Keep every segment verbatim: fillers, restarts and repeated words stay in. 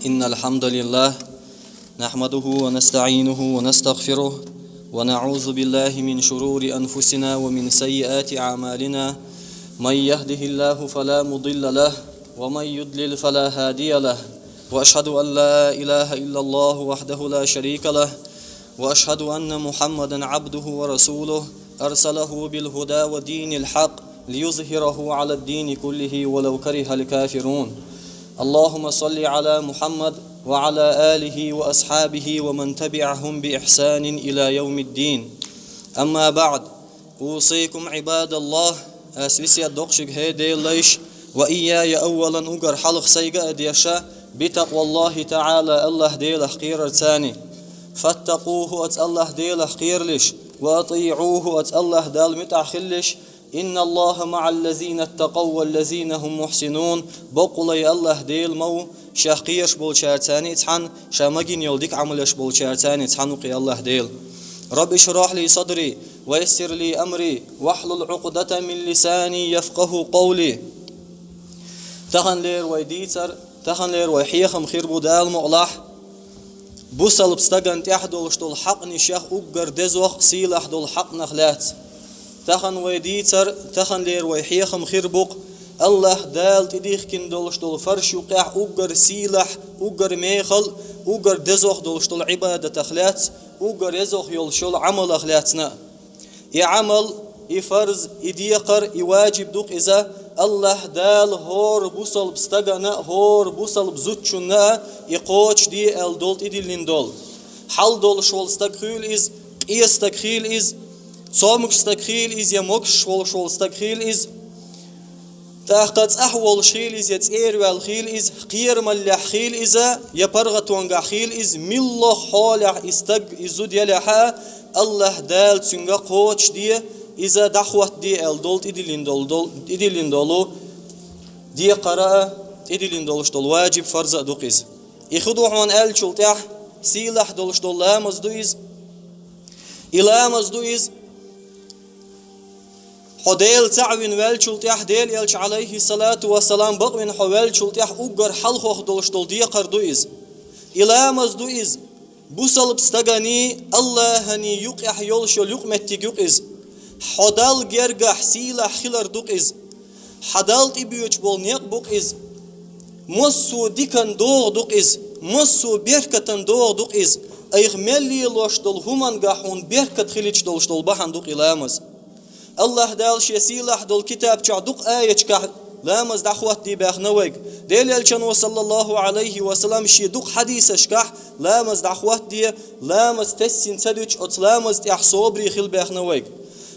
إن الحمد لله نحمده ونستعينه ونستغفره، ونعوذ بالله من شرور أنفسنا ومن سيئات أعمالنا. من يهده الله فلا مضل له، ومن يضلل فلا هادي له. وأشهد أن لا إله إلا الله وحده لا شريك له، وأشهد أن محمدا عبده ورسوله، أرسله بالهدى ودين الحق ليظهره على الدين كله ولو كره الكافرون. اللهم صل على محمد وعلى آله وأصحابه ومن تبعهم بإحسان إلى يوم الدين. أما بعد، أوصيكم عباد الله, аз весет до шуга, хӀей Делан лайш, وإياي أولا, уггар хьалха сайга а деша, بتقوى الله تعالى, АллахӀ Делах кхерарца. فاتقوه, оцу АллахӀ Делах кхералаш, وأطيعوه, оцу АллахӀ Далла муьтӀахь хилалаш, إن الله مع الذين اتقوا والذين هم محسنون, баккъалла АллахӀ Дела ма ву Шех кхоьруш болчаьрца цхьаьна, Ша магийна йолу дика Ӏамал еш болчаьрца цхьаьна ву-кх АллахӀ Дела. رب اشرح لي صدري ويسر لي أمري واحلل عقدة من لساني يفقهوا قولي. Таханлера вай дийцар, таханлера вай хьехам хир бу Дала мукъалахь, бусалба стагана тӀехь долуш долу хьакънашех уггар дезох, сийлахь долу хьакънах лаьцна. Тахана вай дийцар, таханлера вай хьехам хир бу-кх, АллахӀ Дала тӀедихкина долуш долу фарш юкъехь уггар сийлахь, уггар мехала, уггар дезох долуш долу Ӏибадатах лаьцна, уггар езох йолуш йолу Ӏамалах лаьцна. И Ӏамал, и фарз, и декхар, и ваджиб ду-кх иза, АллахӀ Дала хӀора бусалба стагана а, хӀора бусалба зудчунна а и кхочушде аьлла долу тӀедиллина долу. Хьал долуш волу стаг хуьлу иза, къен стаг хуьлу иза, цомгуш стаг хуьлу иза я могуш волуш волу стаг хуьлу иза, тӀаккха цӀахь волуш хуьлу иза я цӀера ваьлла хуьлу иза, кхерамаллехь хуьлу иза я паргӀатонгахь хуьлу иза, муьлхха хьолехь и стаг, и зуда елехь а, АллахӀ Дала цуьнга кхочушде, иза дӀахӀоттаде аьлла долу тӀедиллина долу, долу, тӀедиллина долу декхар а, тӀедиллина долуш долу ваджиб, фарз а ду-кх иза. И хӀун ду хьуна аьллачул тӀаьхьа, сийлахь долуш долу ламаз ду иза. И ламаз ду иза. Хьо Дела цхьаъ вина ваьллачул тӀаьхьа, Делан Элча, Ӏалайхи салату ва салам, бакъвина хьо ваьллачул тӀаьхьа уггар хьалхох долуш долу декхар ду иза. И ламаз ду иза. Бусалба стагана, АллахӀана юкъехь йолуш йолу юкъаметтиг ю-кх иза. Хьо Далла гергахь сийлахь хилар ду-кх иза. Хьан Далла тӀебоьдуш болу некъ бу-кх иза. Массо а дикан догӀа ду-кх иза, массо а беркатан догӀа ду-кх иза. Айхьа мел лелош долу хӀумангахь хьуна беркат хилийта долуш долу бахьана ду-кх и ламаз. АллахӀ Дала Шен сийлахь долу китаб чохь дукха аяташкахь ламаз дӀахӀоттаде баьхна вайга. Делан Элчано, саллаллаху Ӏалайхи ва саллам, Шен дукха хьадисашкахь ламаз дӀахӀоттаде, ламаз тесна ца дуьтуш, оцу ламаза тӀехь собаре хила баьхна вайга.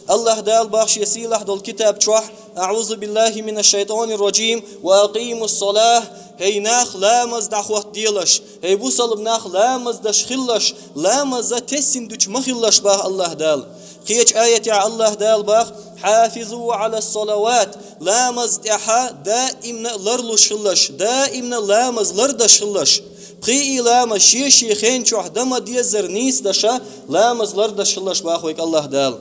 АллахӀ Дала боху Шен сийлахь долу китаб чохь: أعوذ بالله من الشيطان الرجيم، وأقيموا الصلاة. ХӀей нах, ламаз дӀахӀоттаделаш. ХӀей бусалба нах, ламаз деш хилалаш. Ламаз тесна дуьтуш ма хилалаш, боху АллахӀ Дала. Кхечу аятехь АллахӀ Дала боху: حافظوا على الصلوات. Ламаз тӀехь даимна ларлуш хилалаш, даимна ламаз лардеш хилалаш. Пхи а ламаз шен-шен хен чохь дан ма-деззара нийса деш, ламаз лардеш хилалаш, боху вайга АллахӀ Дала.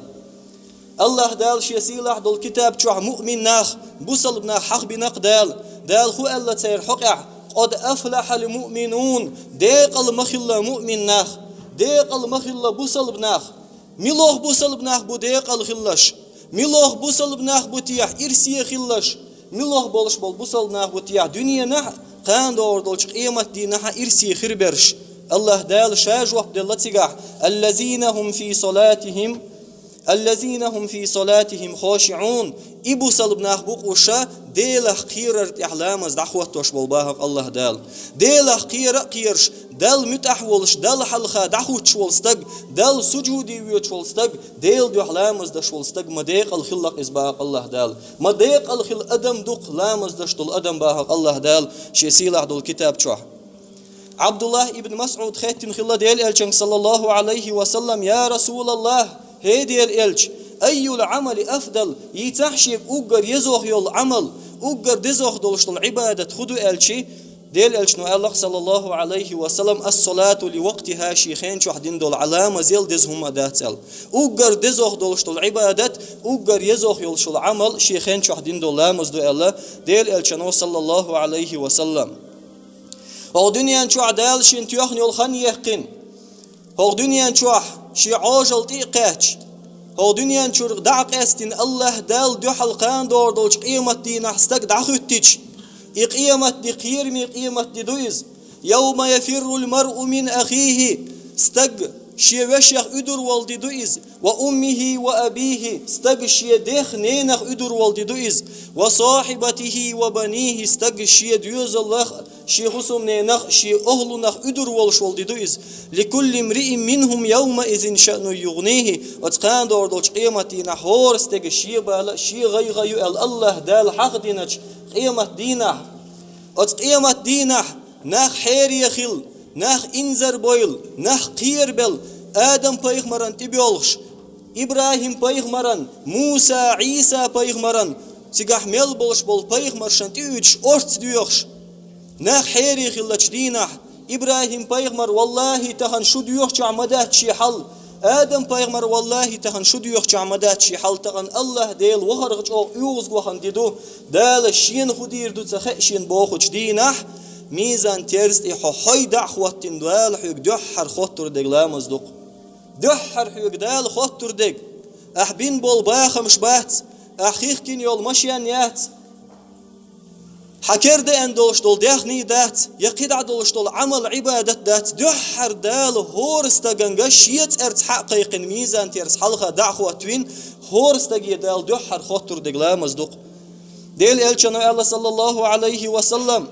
АллахӀ Дала Шен сийлахь долу китаб чохь муъмин нах, бусалба нах хьахбина-кх Дала. Дала хӀун аьлла церан хьокъехь: قد أفلح المؤمنون. Декъала ма хилла муъмин нах, декъала ма хилла бусалба нах. Муьлха бусалба нах бу декъала хилалаш? Муьлха бусалба нах бу техьа ирсе хилалаш? Муьлха болуш болу бусалба нах бу техьа дуьненахь а, кхана догӀур долчу къематдийнахь а ирсе хир берш? АллахӀ Дала Ша жоп делла цигахь: الذين هم في صلاتهم الذين هم في صلاتهم خاشعون. И бусалба нах бу-кх уьш, Делах кхерар тӀехь ламаз дӀахӀоттош болу, боху АллахӀ Дала. Делах кхера а кхераш, Далла муьтӀахь волуш, Далла хьалха дӀахӀуттуш волу стаг, Далла суджуде воьдуш волу стаг, Делан дуьхьа ламаз деш волу стаг ма декъала хилла-кх иза, боху АллахӀ Дала. Ма декъала хилла адам ду-кх ламаз деш долу адам, боху АллахӀ Дала Шен сийлахь долу китаб чохь. Ӏабдуллахь ибн МасӀуд хаьттина хилла Делан Элчанга, саллаллаху Ӏалайхи ва саллам: يا رسول الله, хӀей Делан Элча, أي العمل أفضل, йийцахь шега уггар езох йолу Ӏамал, уггар дезох долуш долу Ӏибадат хӀун ду аьлча, Делан Элчано аьлла-кх, саллаллаху Ӏалайхи ва саллам: الصلاة لوقتها, шен хен чохь дина долу ламаз, деза хӀума дац аьлла. Уггар дезох долуш долу Ӏибадат, уггар езох йолуш йолу Ӏамал шен хен чохь дина долу ламаз ду аьлла Делан Элчано, саллаллаху Ӏалайхи ва саллам. ХӀокху дуьнен чохь Дала шена тоьхна йолу хан яьккхина. ХӀокху дуьнен чохь шен Ӏожалла тӀе а кхаьчча, хӀокху дуьнен чуьра дӀа а къаьстина, АллахӀ Далла дуьхьал кхана догӀур долчу къематдийнахь стаг дӀахӀоьттича, и къематде кхераме къематде ду иза. «Йовма яфиррул маръу мин ахихи», стаг шен вешех уьдур волу де ду иза, «ва уммихи ва абихи», стаг шен дех, ненах уьдур волу де ду иза, «ва сахибатихи ва банихи», стаг шен доьзалах, шен хӀусамненах, шен охӀлунах уьдур волуш волу де ду иза. «Ликулли мриин минхум йовмаизин шаънун югӀнихи». Оцу кхана догӀур долчу къематдийнахь хӀора стеган шен бала а, шен гӀайгӀа ю аьлла АллахӀ Дала хьахадиначу къематдийнахь. Оцу къематдийнахь нах хьере хилла, нах инзарбойла, нах кхерабелла, Адам-пайхамаран тӀебоьлхуш, ИбрахӀим-пайхамаран, Муса, Ӏийса-пайхамаран, цигахь мел болуш болу пайхамаршна тӀеуьдуш, орца доьхуш, нах хьере хиллачу дийнахь, ИбрахӀим-пайхамар: «ВаллахӀи, тахана шу доьхучохь ма дац шен хьал». Адам-пайхамар: «ВаллахӀи, тахана шу доьхучохь ма дац шен хьал». Тахана АллахӀ Дела вахарх чӀогӀа оьгӀаз вахана де ду. Дала шена хӀун дийр ду ца хаьа шена бохучу дийнахь, мизан терза тӀе хьо хьой дӀа а хӀоттийна, Дала хьоьга дуьххьара хоттур дерг ламаз ду-кх. Дуьххьара хьоьга Дала хоттур дерг: ахь бина болу бахамаш бац, ахь хихкина йолу машен яц, хьан кер деана долуш долу даьхний дац, я кхидӀа долуш долу Ӏамал-Ӏибадат дац. Дуьххьара Дала хӀора стаганга шен цӀарца хьа а кхайкхина, мизан терза хьалха дӀа а хӀоттийна, хӀора стаге Дала дуьххьара хоттур дерг ламаз ду-кх. Делан Элчано аьлла, саллаллахӀу Ӏалайхи ва саллам: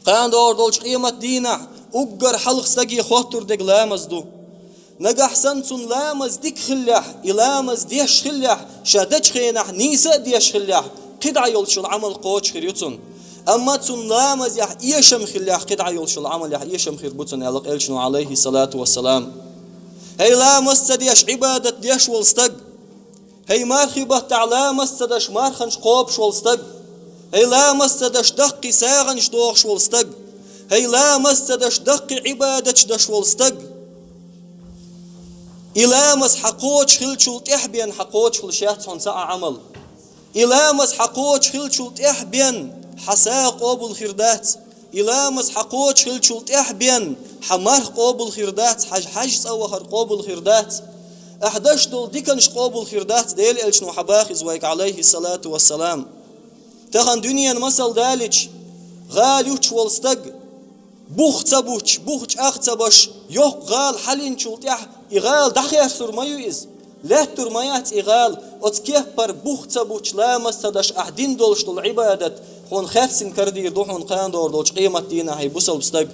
«Кхана догӀур долчу къематдийнахь уггар хьалха стаге хоттур дерг ламаз ду. Нагахь санна цунна ламаз дика хиллехь, и ламаз деш хиллехь, ша дечу хенахь нийса а деш хиллехь, кхидӀа йолчул Ӏамал кхочуш хир ю цунна. Амма цунна ламазехь эшам хиллехь, кхидӀа йолчул Ӏамалехь эшам хир бу цунна», аьлла Элчано, Ӏалайхи салату вассалам. ХӀей, ламаз ца деш, Ӏибадат деш волу стаг! ХӀей, мархи баттахь ламаз ца деш, марханаш кхобуш волу стаг! ХӀей, ламаз ца деш, даккхий сагӀанаш дохуш волу стаг! ХӀей, ламаз ца деш, даккхий Ӏибадаташ деш волу стаг! И ламаз хьан кхочуш хиллачул тӀаьхьа бен хьан кхочуш хилла шаьц хьуна цхьа а Ӏамал. И ламаз хьан кхочуш хиллачул тӀаьхьа бен хьан сагӀа къобал хир дац. И ламаз хьан кхочуш хиллачул тӀаьхьа бен хьан марх къобал хир дац, хьан хьаьж цӀа вахар къобал хир дац, ахь деш долу диканаш къобал хир дац, Делан Элчано хьан бахиза вайга, Ӏалайхи салату вассалам. Тахана дуьненан масал далича, гӀала юттуш волу стаг, бух ца буттуш, бух чӀагӀ ца беш, йоккха гӀала хьалинчул тӀаьхьа и гӀала дӀахерсур ма ю иза. Лаьттур ма яц и гӀала, оцу кеппара бух ца буттуш, ламаз ца деш ахь дина долуш долу Ӏибадат хьуна хаьрцина карадийр ду хьуна кхана догӀур долчу къематдийнахь, хӀей бусалба стаг.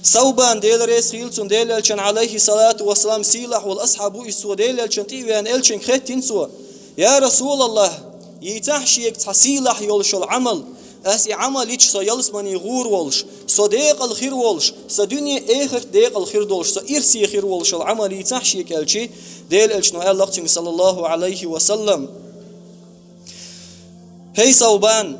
Саубан, Дела реза хуьлда цунна, Делан Элчан, Ӏалайхи салату вассалам, сийлахь волу асхьаб ву иза, цо Делан Элчан тӀе а веана, Элчанга хаьттина цо: «Я Расулаллахь, йийцахь шега цхьа сийлахь йолуш йолу Ӏамал, ас и Ӏамал йича со ялсамане гӀур волуш, со декъала хир волуш, со дуьне-эхарт декъала хир долуш, со ирсе хир волуш йолу Ӏамал йийцахь шега», аьлча, Делан Элчано аьлла-кх цуьнга, саллаллахӀу Ӏалайхи ва саллам: «ХӀей Саубан,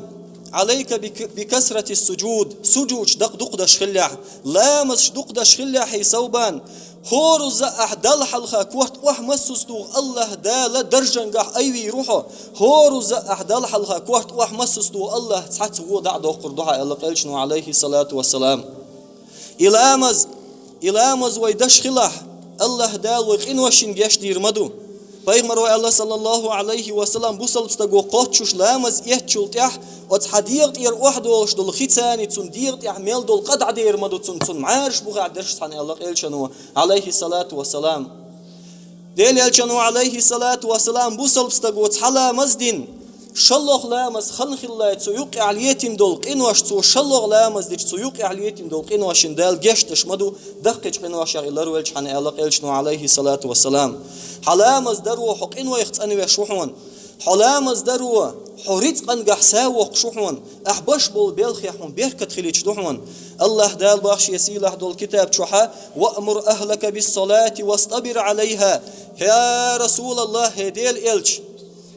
Ӏалайка би, би касрати сужуд, сужудаш дакъа дукха деш хиллехь, ламазаш дукха деш хиллехь, хӀей Саубан, хӀоразза ахь Далла хьалха корта охьа массаза туху АллахӀ Дала даржангахь айвийр ву хьо, хӀоразза ахь Далла хьалха корта охьа массаза туху АллахӀ цхьацца вон дӀа а доккхур ду хьо», аьлла-кх Элчано, Ӏалайхи салату вассалам. И ламаз, и ламаз вай деш хилахь, АллахӀ Дала вай къиношна гечдийр ма ду. Пайхамаро аьлла, саллаллахӀу Ӏалайхи ва саллам, бусалба стаго кхоччуш ламаз эцначул тӀаьхьа оцу хьан дегӀа тӀера охьадолуш долу хи цани цунна дегӀа тӀехь мел долу къа дӀадер ма ду цунна, цунна мӀараш бухахь дерш цхьаьна, аьлла-кх Элчано, Ӏалайхи салату вассалам. Делан Элчано, Ӏалайхи салату вассалам, бусалба стаго цхьа ламаз дина, шолгӀа ламаз хан хиллалц цу юккъехь летийна долу къинош, цо шолгӀа ламаз дича цу юккъехь летийна долу къиношна Дала гечдеш ма ду, даккхийчу къиношех и ларвелчхьана, аьлла-кх Элчано, Ӏалайхи салату вассалам. Хьан ламаз даро хьо къинойх цӀанвеш ву хьуна. Хьо ламаз даро хьо рицкъангахь са воккхуш ву хьуна. Ахь беш болу белхех хьуна беркат хилийча ду хьуна. АллахӀ Дала боху Шен сийлахь долу китаб чохьа: «Ваъмур ахлака биссалати вастабир Ӏалайха». ХӀей Расулаллахь, хӀей Делан Элча,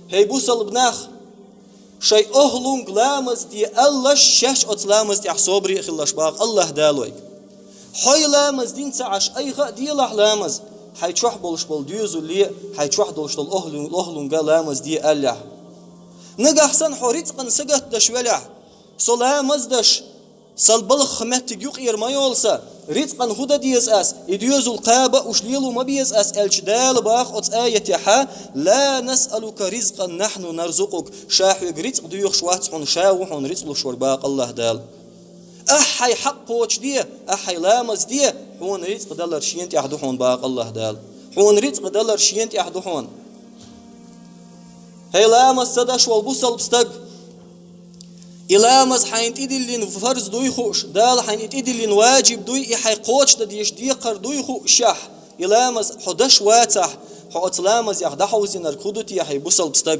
хӀей бусалба нах, шайн охӀлунга ламаз де алалаш, шаьш оцу ламаз тӀехь собаре а хилалаш, боху АллахӀ Дала вайга. Хьой ламаз дина ца Ӏаш, айхьа а делахь ламаз, хьайн чохь болуш болу доьзале а, хьайн чохь долуш долу охӀлун-, охӀлунга ламаз де алалехь. Нагахь санна хьо рицкъан сагатдеш велахь, со ламаз деш, Са балха меттиг юкъера ма йолу сан, рицкъан хӀун дан деза ас, и доьзал кхаба а уьш лело ма беза ас, аьлча Дала боху оцу аятехь: «Ла насъалука ризкъан нахьну нарзукъук», ша хьоьга рицкъ доьхуш вац хьуна, ша ву хьуна рицкъ луш верг боху АллахӀ Дала. Ахь хьайн хьакъ кхочушде, ахь хьайн ламаз де, хьуна рицкъ далар шена тӀехь ду хьуна боху АллахӀ Дала. Хьуна рицкъ далар шена тӀехь ду хьуна. ХӀей ламаз ца деш волу бусалба стаг! И ламаз хьайна тӀедиллина фарз дуй хууш, Дала хьайна и тӀедиллина важиб дуй, и хьайн кхочушдан дезаш декхар дуй хуушехь, и ламаз хьо деш вацахь, хьо оцу ламазех дӀахьовзийнарг хӀун ду те, хӀей бусалба стаг?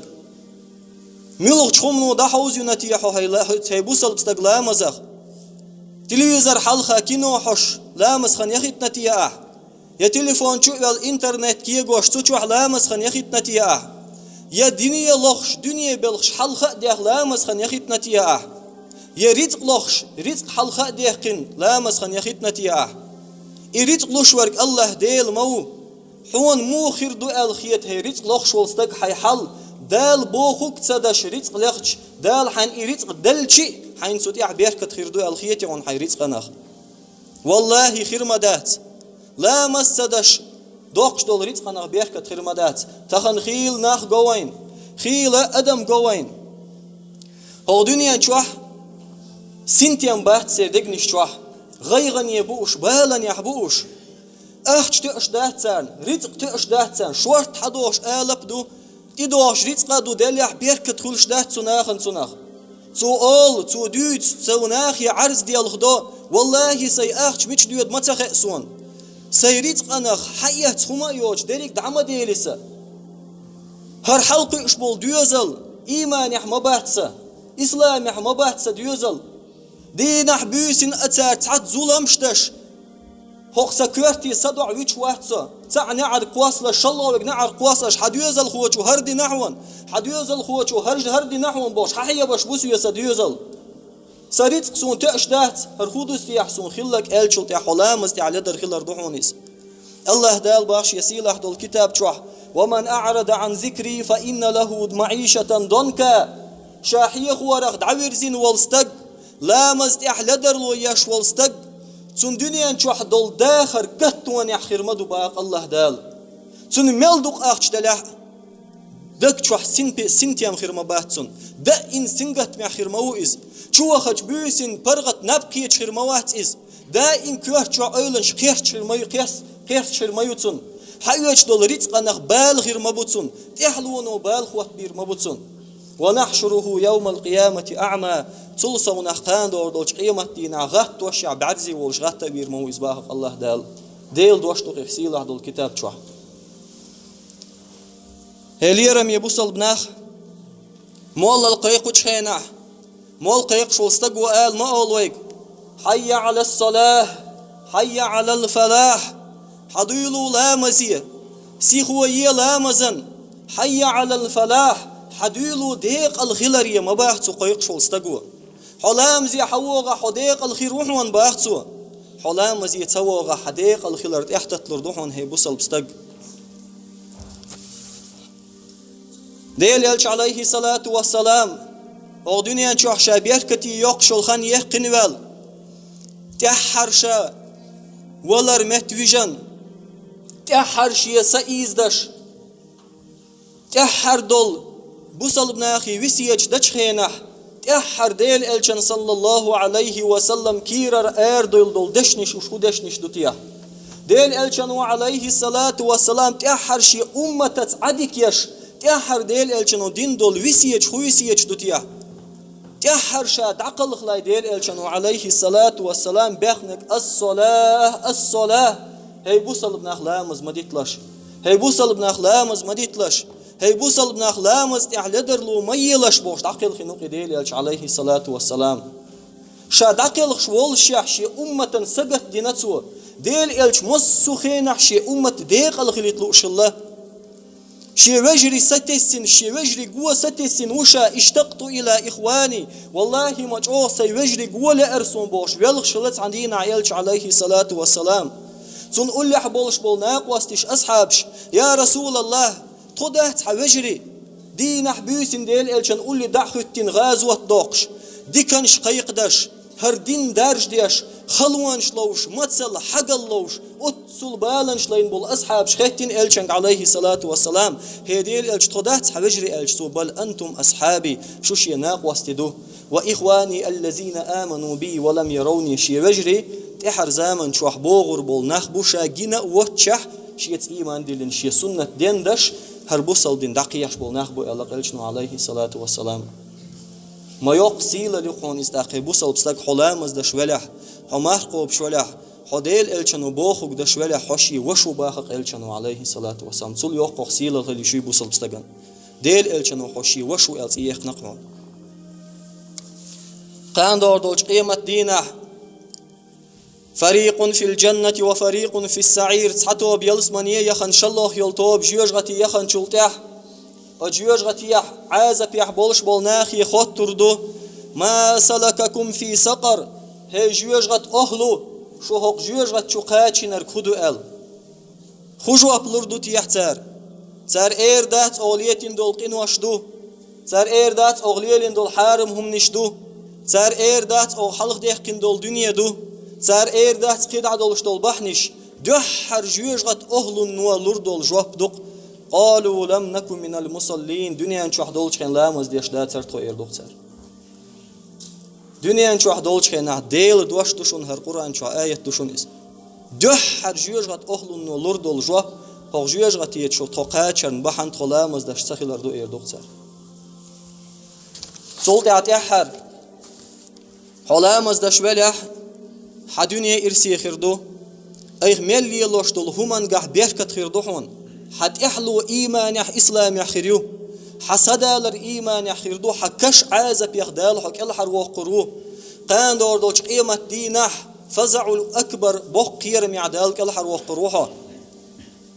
Муьлхачу хӀумано дӀахьовзийна те хьо, хӀей ла-, хӀей бусалба стаг, ламазах? Телевизор хьалха кино хьош ламаз хан яхийтина те ахь? Я телефон чу а ваьлла интернет кегош, цу чохь ламаз хан яхийтина те ахь? Я дуьне лохуш, дуьне белхаш хьалха а дехна ламаз хан яхийтина те ахь? Я рицкъ лохуш, рицкъ хьалха а дехкина ламаз хан яхийтина те ахь? И рицкъ луш верг АллахӀ Дела ма ву? Хьуна муха хир ду аьлла хета, хӀей рицкъ лохуш волу стаг, хьайн хьал? Дала бохург ца деш рицкъ лехча, Дала хьайна и рицкъ делчи а, хьайна цу тӀехь беркат хир ду аьлла хетий хьуна хьайн рицкъанах? ВаллахӀи, хир ма дац. Ламаз ца деш доккхуш долу рицкъанах беркат хир ма дац. Тахана хийла нах го вайна, хийла адам го вайна. ХӀокху дуьнен чохь синтем бац церан дегнаш чохь, гӀайгӀане бу уьш, баланехь бу уьш. Ахча тоьуш дац царна, рицкъ тоьуш дац царна, шорта хьадогӀуш алап а ду, тӀедогӀуш рицкъа а ду, деллехь беркат хуьлуш дац цу нахана цунах. Цо олу, цо дуьйцу, цо нахе Ӏарз делха до: «ВаллахӀи, сайн ахча мича доьду ма ца хаьа суна. Сайн рицкъанах хьаэцна хӀума а йоцуш, дерриг дӀа ма дели сан. ХӀара хьалакхуьуш болу доьзал, ийманехь ма бац сан, исламехь ма бац сан доьзал. Дийнахь буьйсина а цара цхьацца зуламаш деш, хӀокху сан коьрте садоӀа вуьтуш вац со. Цхьаъ неӀарг кхоссалаш, шолгӀа верг неӀарг кхоссалаш, хьан доьзалхочо хӀара дина хьуна, хьан доьзалхочо хӀара, хӀара дина хьуна», – бохуш, хьахьебаш бу соьца сан доьзал. Сан рицкъ суна тоьуш дац, хӀара хӀун ду те ахь суна хилларг аьллачул тӀаьхьа хьо ламаз тӀехь ледар хилар ду хьуна иза. АллахӀ Дала боху шен сийлахь долу китаб чохь: «Ва ман аърада ан зикри, фа инна лаху маӀишатан донка». Ша хьехорах дӀавирзина волу стаг, ламаз тӀехь ледарло еш волу стаг, цунна дуьнен чохь долу дахар гаттонехь хир ма ду боху АллахӀ Дала. Цунна мел дукха ахча делахь а, даг чохь синпе-, синтем хир ма бац цунна. Даим сингаттамехь хир ма ву иза. Чу вахачу буьйсина паргӀат наб кхеташ хир ма вац иза. Даим коьрта чохь ойланаш кхерчаш хир ма ю, кхес-, кхерчаш хир ма ю цунна. Хьаоьцуш долу рицкъанах бала хир ма бу цунна. ТӀаьхьалоно бала хӀоттабийр ма бу цунна. «Ва нахьшуруху явмал къиямати аъма». Цул совнах кхана догӀур долчу къематдийнахь гӀаттошехь бӀаьрзе волуш гӀатта а вийр ма ву иза боху АллахӀ Дала. Делан дош ду-кх и сийлахь долу китаб чохь. ХӀей лераме бусалба нах, моллал кхайкхучу хенахь, молла кхайкхаш волу стаг ву ала ма олу вайга: «Хьайя Ӏалас-салахь! Хьайя Ӏалал фалахь! Хьадуьйлу ламазе! Сихо е ламазан! Хьайя Ӏалал фалахь! Хьадуьйлу декъала хиларе!» – ма боху цу кхайкхаш волу стаго. Хьо ламазе хьан вогӀахь, хьо декъала хир ву хьуна, боху цо. Хьо ламазе ца вогӀахь, хьан декъала хилар тӀехтатталур ду хьуна, хӀей бусалба стаг. Делан Элча, Ӏалайхиссалату вассалам, хӀокху дуьнен чохь ша беркате йоккхуш йолу хан яьккхина ваьлла, тӀаьххьара ша валар метта вижна, тӀаьххьара шен са ийзадеш, тӀаьххьара долу бусалба нахе весеташ дечу хенахь, тӀаьххьара Делан Элчан, саллаллаху Ӏалайхи ва саллам, кийрара арадевлла долу дешнаш уьш хӀун дешнаш ду те? Делан Элчано, Ӏалайхиссалату вассалам, тӀаьххьара шен умматаца Ӏадика еш, тӀаьххьара Делан Элчано дина долу весеташ хӀун весеташ ду те? ТӀаьххьара ша дӀакхалхале Делан Элчано, Ӏалайхиссалату вассалам, баьхнарг: «Ас-салахь, ас-салахь! ХӀей бусалба нах, ламаз ма диталаш! ХӀей бусалба нах, ламаз ма диталаш! ХӀей бусалба нах, ламаз тӀехь ледарло ма елаш!» – бохуш дӀакхелхина ву-кх и Делан Элча, Ӏалайхиссалату вассалам. Ша дӀакхелхаш воллушехь, шен умматан сагатдина цо. Делан Элча массо а хенахь шен уммат декъала хилийта лууш хилла. Шен вежарий сатессина, шен вежарий го сатессина ву ша: «Иштакъту ила ихвани». «ВаллахӀи, ма чӀогӀа сайн вежарий го лаьара суна», – бохуш, велхаш хилла цхьана дийнахь Элча, Ӏалайхиссалату вассалам. Цунна уллехь болуш болу накъосташ, асхьабаш: «Я РасулаллахӀ, тхо дац хьан вежарий, дийнахь буьйсина Делан Элчан улле дӀа а хӀоьттина, гӀазот доккхуш, диканаш кхайкхадеш, ХӀара дин даржадеш, халонаш ловш, мацалла, хьагал ловш, оццул баланаш лайна болу асхьабаш хаьттина Элчанга, Ӏалайхи салату вассалам: «ХӀей Делан Элча, тхо дац хьан вежарий?» аьлча, цо: «Бал антум асхьаби, шу шен накъостий ду. Ва ихвани аллазина аману би ва лам яравни», шен вежарий, тӀаьхьара заман чохь богӀур болу нах бу, ша гина а воццушехь, шеца ийман диллина, шен суннат дендеш, хӀара бусалба дин дӀакхехьаш болу нах бу, аьлла Элчано, Ӏалайхи салату вассалам. Ма йоккха сийлалла ю хьуна иза тӀаккха, хӀей бусалба стаг, хьо ламаз деш велахь, хьо марха кхобуш велахь, хьо Делан Элчано бохург деш велахь, хьо шен ваша ву боху Элчано, Ӏалайхи салату вассалам. Цул йоккхагӀа сийлалла хила йиш юй бусалба стагана. Делан Элчано хьо шен ваша ву аьлла цӀе яьккхина хьуна. Кхана догӀур долчу къематан дийнахь: «Фарикъун фил джаннати ва фарикъун фис саӀир». Цхьа тоба ялсамане яхана, шолгӀа йолу тоба жоьжахате яханчул тӀаьхьа, оцу жоьжахатехь, Ӏазапехь болуш болу нахе хоттур ду: «Ма салакакум фи сакъар?» «ХӀей жоьжахатан охӀла, шу хӀокху жоьжахати чу кхачийнарг хӀун ду?» аьлла. ХӀун жоп лур ду техьа цара? Цара эр дац, оха летийна долу къинош ду. Цара эр дац, оха лелийна долу хьарам хӀуманаш ду. Цара эр дац, оха хьалха даьккхина долу дуьне ду. Цара эр дац, кхидӀа долуш долу бахьанаш. Дуьххьара жоьжахатан охӀлано лур долу жоп ду-кх: «Къалу лам наку минал мусаллин». Дуьнен чохь долчу хенахь ламаз деш дацара тхо, эр ду-кх цара. Дуьнен чохь долчу хенахь Делан дош ду шуна хӀара, Къуръан чохь аят ду шуна иза. Дуьххьара жоьжахатан охӀлано лур долу жоп: «ХӀокху жоьжахате чу тхо кхачарна бахьана тхо ламаз деш ца хилар ду», эр ду-кх цара. Цул тӀаьхьа тӀаьххьара: «Хьо ламаз деш велахь, хьан дуьне ирсе хир ду, айхьа мел лелош долу хӀумангахь беркат хир ду хьуна, хьан тӀаьхьало ийманехь, исламехь хир ю, хьан садалар ийманехь хир ду, хьан каш Ӏазапех Дала хьо кӀелхьарвоккхур ву». Кхана догӀур долчу къематан дийнахь, фазаӀул акбар, боккха кхерамехь Дала кӀелхьарвоккхур ву хьо.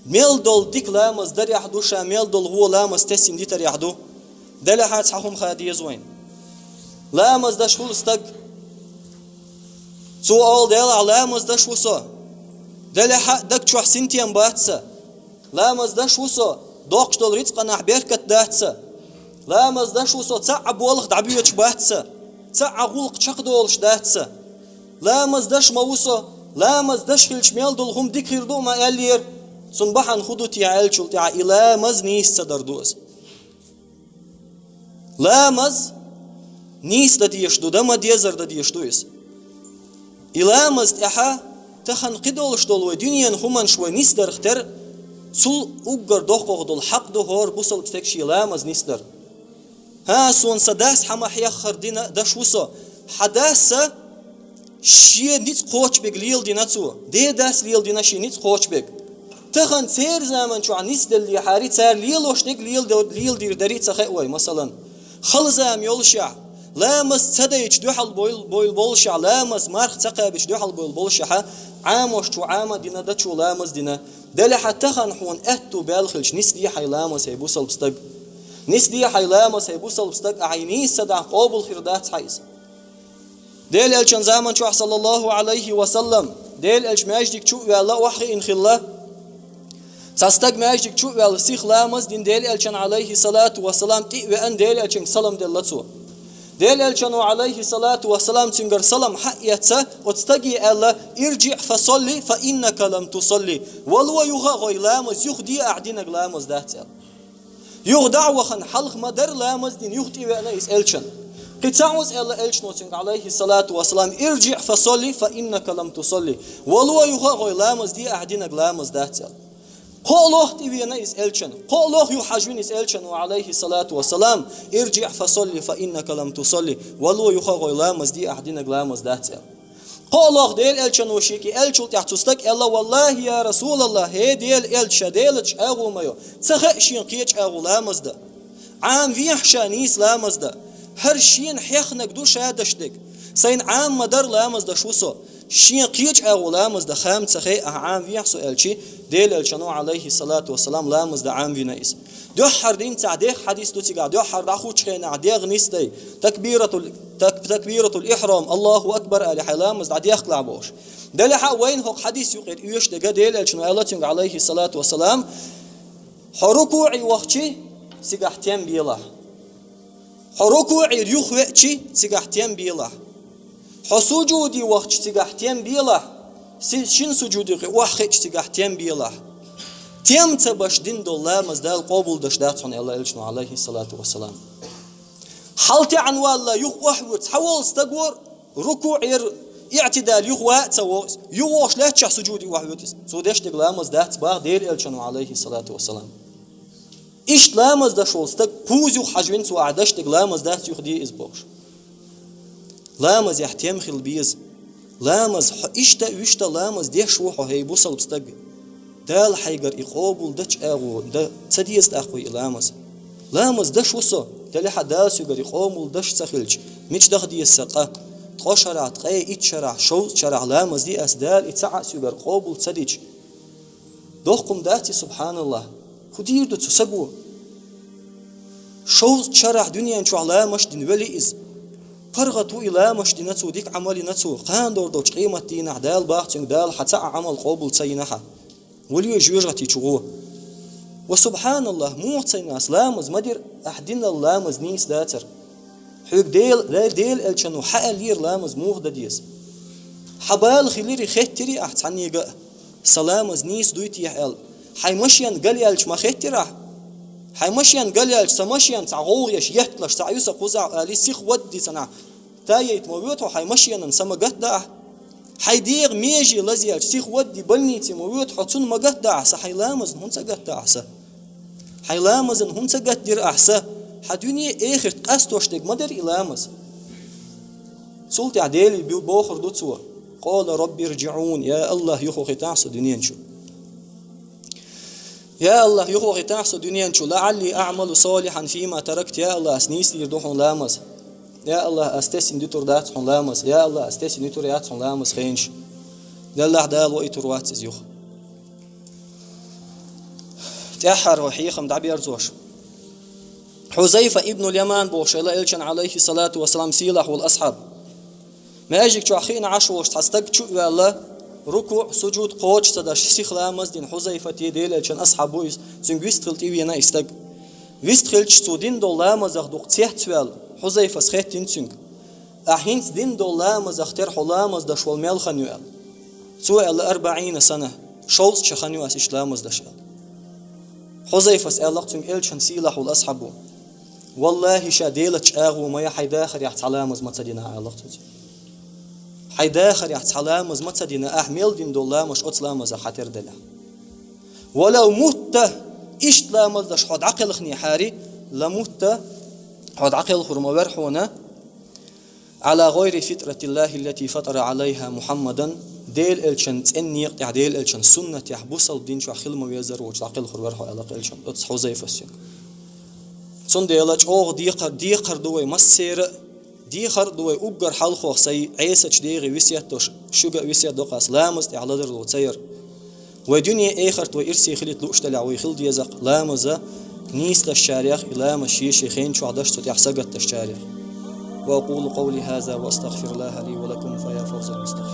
Мел долу дика ламаз дарехь ду ша, мел долу вон ламаз тесна дитарехь ду. Делахь а цхьа хӀума хан деза вайна. Ламаз деш хуьлу стаг. Цо олу: «Делахь, ламаз деш ву со. Делахь а даг чохь синтем бац сан. Ламаз деш ву со, доккхуш долу рицкъанахь беркат дац сан. Ламаз деш ву со, цхьа а болх дӀабоьдуш бац сан. Цхьа а гӀуллакх чекхдолуш дац сан. Ламаз деш ма ву со, ламаз деш хилча мел долу хӀума дика хир ду», ма аьллера. Цунна бахьана хӀун ду те аьллачул тӀаьхьа, и ламаз нийса ца дар ду иза. Ламаз нийса дан дезаш ду, дан ма деззара дан дезаш ду иза. И ламаз тӀехь тахана кхидолуш долу вай дуьненан хӀуманаш вай нисдарх тера, цул уггар доккхагӀа долу хьакъ ду хӀора бусалба стеган шен ламаз нисдар. «ХӀа, суна сан дас хьан ма хьеххара дина даш ву со». Хьан дас а шен ницкъ кхочушберг леладина цо. Ден дас леладина шен ницкъ кхочушберг. Тахана церан заман чохь нисделлехьара, цара лелош дерг леладо-, леладийр дарий ца хаьа вай, масалан. Хала зама йолушехь, ламаз ца дайчу дуьхьал бойл-, бойл болушехь, ламаз марха ца кхаьбичу дуьхьал бойл болушехь, Ӏамош чу Ӏама дина, дачу ламаз дина. Делахь а тахана хьуна аьтту баьлла хилча, нисде хьайн ламаз, хӀей бусалба стаг. Нисде хьайн ламаз, хӀей бусалба стаг, ахьа и нийса ца дахь, къобал хир дац хьан иза. Делан Элчан заман чохь, саллаллаху Ӏалайхи ва саллам, Делан Элча маьждиг чу а ваьлла, охьахиъна хилла. Цхьа стаг маьждиг чу а ваьлла, сиха ламаз дина, Делан Элчан, Ӏалайхи салату ва салам, тӀе а веана, Делан Элчанга салам делла цо. Делан Элчано, Ӏалайхи салату ва салам, цуьнгара салам хьаэцна, оцу стаге аьлла: «ИрджиӀ фасалли, фа иннака лам тусалли». «Вало юха а гӀой, ламаз юха де, ахь динарг ламаз дац», аьлла. Юха дӀа а вахана, хьалха ма-дарра ламаз дина, юха тӀе а веана иза Элчан. Кхин цхьаъ ву иза аьлла Элчано цуьнга, Ӏалайхи салату ва салам: «ИрджиӀ фасалли, фа иннака лам тусалли». «Вало юха а гӀой, ламаз де, ахь динарг ламаз дац», аьлла. КхоалгӀа тӀе а веана иза Элчан. КхоалгӀа юха хьажа вина иза Элчано, Ӏалайхи салату ва салам: «ИрджиӀ фасалли, фа иннака лам тусалли». «Вало юха а гӀой, ламаз де, ахь динарг ламаз дац», аьлла. КхоалгӀа Делан Элчано шега аьллачул тӀаьхьа цу стага аьлла: «Валлахи, я Расулаллах, хӀей Делан Элча, ша Делаца агӀо ма йо, ца хаьа шена кхечу агӀо ламаз дан. Ӏамавехьа ша нийса ламаз дан. ХӀара шена хьехнарг ду ша даш дерг. Сайна Ӏама ма-дарра ламаз даш ву со. Шена кхечу агӀо ламаз дан хам ца хаьа, ахь Ӏамавехьа со», аьлча, Делан Элчано, Ӏалайхи салату ва салам, ламаз дан Ӏамавина иза. Дуьххьара дийнахь цхьа дехха хьадис ду цигахь, дуьххьара дӀахучу хенахь дегӀ нисдай, такбиратул, так-, такбиратул ихьрам, Аллаху акбар аьлла, хьайн ламаз дӀадехкалахь бохуш. Делахь а вайна хӀокху хьадис юкъера оьшуш дерг, Делан Элчано аьлла цуьнга, Ӏалайхи салату ва салам: «Хьо рукуӀе вахчи, цигахь тем белахь. Хьо рукуӀера юхавеачи, цигахь тем белахь. Хьо сужуде вахча цигахь тем белахь, си-, шин сужуде юкъе охьахиъча цигахь тем белахь. Тем ца беш дина долу ламаз Дала къобалдеш дац хьуна, аьлла Элчано, алейхиссалату вассалам. ХьалтаьӀна валла юха охьавоьду, цхьаволу стаг вара рукуӀера, иӀтидал юха ван а ца вогӀу иза, юха вогӀуш лаьттачохь сужуде охьавоьду иза. Цо деш дерг ламаз дац боху Делан Элчано, алейхиссалату вассалам. Иштта ламаз деш волу стаг кхуза юха хьажа вина цо, ахь деш дерг ламаз дац, юха де иза бохуш. Ламазехь тем хила беза. Ламаз хьо иштта а, вуьшта а ламаз деш ву хьо, хӀей бусалба стаг. Дала хьайгара и къобалдечу агӀор дан ца деза тӀаккха вай и ламаз. Ламаз деш ву со, делахь а Дала соьгара и къобалдеш ца хилча, мича даха деза сан къа? Ткъа шарахь, ткъе итт шарахь, шовзткъа шарахь ламаз ди ас, Дала и цхьа а соьгара къобал ца дича. Дохкум дац и, субханаллахӀ. ХӀун дийр ду цу саго? Шовзткъа шарахь дуьнен чохь ламаш дина вели иза. ПаргӀат ву и ламаш дина цо, дика Ӏамал йина цо. Кхана догӀур долчу къематдийнахь Дала боху цуьнга, Дала хьан цхьа а Ӏамал къобал ца йина хьан. Вали вежа жоьжахати чу гӀо. Ва субханаллахӀ, муха ца йина ас ламаз? Ма дира ахь динал ламаз нийса дацара. Хьоьга Дела, Дела Элчано хьан аьллера ламаз муха дан деза? Хьан бала хилира, хеттира ахь цхьаннега а, сан ламаз нийса дуй техьа аьлла? Хьайн машен галъяьлча ма хеттира ахь? Хьайн машен галъяьлча, сан машен цхьа гӀовгӀа еш, етталаш цхьа ю сан кхузахь, али сиха вадди санахь. Тайайта ма воьду хьо хьайн машенан, сан ма гатда ахь? Хьайн дегӀан меже лазъяьлча, сиха вадди больнице ма воьду хьо, цунна ма гатда ахь сан? Хьайн ламазна хӀунда ца гатда ахь сан? Хьайн ламазан хӀунда ца гатдира ахь сан? Хьан дуьне а, эхарт а къастош дерг ма дара и ламаз. Цул тӀаьхьа Деле бу-, бохур ду цо: «Къала Рабби рджиӀун, я АллахӀ, юхахӀиттахь со дуьнен чу. Я АллахӀ, юхахӀиттахь со дуьнен чу, лаӀалли аӀмалу салихьан фима таракт, я АллахӀ, ас нийса дийр ду хьуна ламаз. Я АллахӀ, ас тесна дуьтур дац хьуна ламаз. Я АллахӀ, ас тесна дуьтур яц хьуна ламаз хенаш». Деллахь, Дала ваийтур вац иза юха. ТӀаьххьара хьехам дӀаберзош. Хьузайфа ибн Яман бохуш, аьлла Элчан, алейхиссалату вассалам, сийлахь волу асхьаб. Маьждиг чохь хиъна Ӏаш волуш цхьа стаг чу а ваьлла, рукуӀ, сужуд кхочуш ца деш, сиха ламаз дина Хьузайфате, Делан Элчан асхьаб ву иза, цуьнга вистхила тӀевеана и стаг. Вистхилча, цо дина долу ламазах дукха цецваьлла, Хьузайфас хеттина цуьнга: «Ахь хӀинца дина долу ламазах тера хьо ламаз деш волу мел хан ю?» – аьлла. Цо аьлла: «АрбаӀина сана, шовзткъа шо хан ю ас иштта ламаз деш», – аьлла. Хьузайфас аьлла-кх цуьнга, Элчан сийлахь волу асхьабо: «ВаллахӀи, ша Делаца чӀагӀо ма ян, хьайн дахарехь цхьа ламаз ма ца дина ахь», – аьлла-кх цо цуьнга. «Хьайн дахарехь цхьа ламаз ма ца дина ахь, мел дина долу ламазаш оцу ламазах хьан тера делахь. Валав мутта, иштта ламаз деш хьо дӀакхелхинехьара, ла мутта, хьо дӀакхелхур ма вара хьуна, Ӏала гӀайри фитратиллахи ллати фатара Ӏалайха Мухьаммадан, Делан Элчан цӀена некъа тӀехь, Делан Элчан суннатехь, бусалба дин чохь хила ма везара волчу дӀакхелхур вара хьо», – аьлла-кх Элчан оцу Хьузайфас цуьнга. Цундела чӀогӀа декхар, декхар ду вай массеран а, дехар а ду вай уггар хьалхох, сайн Ӏесачу дегӀе весет до, шуьга а весет до-кх ас, ламаз тӀехь лазарло ца яр. Вай дуьне, эхарт вай ирсе хилийта лууш делахь, вай хила деза-кх ламаза нийса дашчарех, и ламаз шен-шен хен чохь даш, цу тӀехь сагатдашчарех. وأقول قولي هذا وأستغفر الله لي ولكم فيا فوز المستغفرين.